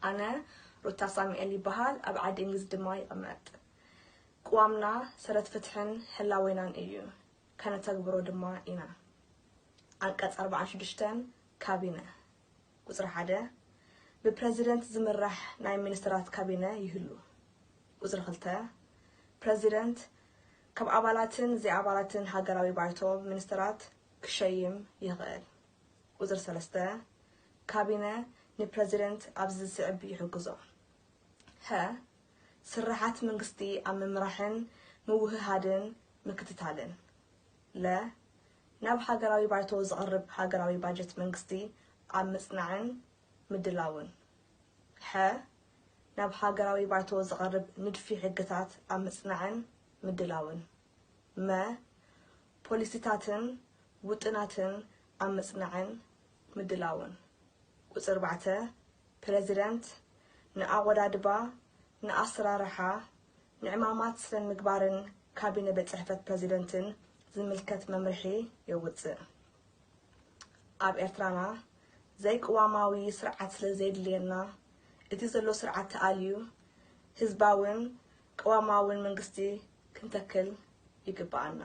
ኣነ ሩታ ሳሙኤል ይበሃል፣ ኣብ ዓዲ እንግሊዝ ድማ ይቕመጥ። ቅዋምና ሰረት ፍትሕን ህላዌናን እዩ፣ ከነተግብሮ ድማ ኢና። ኣንቀጽ ኣርባዓን ሽዱሽተን፣ ካቢነ። ቁጽሪ ሓደ፣ ብፕረዚደንት ዝምራሕ ናይ ሚኒስትራት ካቢነ ይህሉ። ቁጽሪ ክልተ፣ ፕረዚደንት ካብ ኣባላትን ዘይኣባላትን ሃገራዊ ባይቶ ሚኒስትራት ክሸይም ይኽእል። ቁጽሪ ሰለስተ፣ ካቢነ ንፕረዚደንት ኣብዚ ዝስዕብ ይሕግዞ። ሀ፣ ስርሓት መንግስቲ ኣብ ምምራሕን ምውህሃድን ምክትታልን። ለ፣ ናብ ሃገራዊ ባይቶ ዝቐርብ ሃገራዊ ባጀት መንግስቲ ኣብ ምጽናዕን ምድላውን። ሐ፣ ናብ ሃገራዊ ባይቶ ዝቐርብ ንድፊ ሕግታት ኣብ ምጽናዕን ምድላውን። መ፣ ፖሊሲታትን ውጥናትን ኣብ ምጽናዕን ምድላውን። ቁጽሪ ኣርባዕተ፣ ፕረዚደንት ንኣወዳድባ፣ ንኣሰራርሓ፣ ንዕማማት ስነ ምግባርን ካቢነ ቤት ጽሕፈት ፕረዚደንትን ዝምልከት መምርሒ የውጽእ። ኣብ ኤርትራና ዘይቅዋማዊ ስርዓት ስለ ዘየድልየና፣ እቲ ዘሎ ስርዓት ተኣልዩ ህዝባውን ቅዋማውን መንግስቲ ክንተክል ይግብኣና።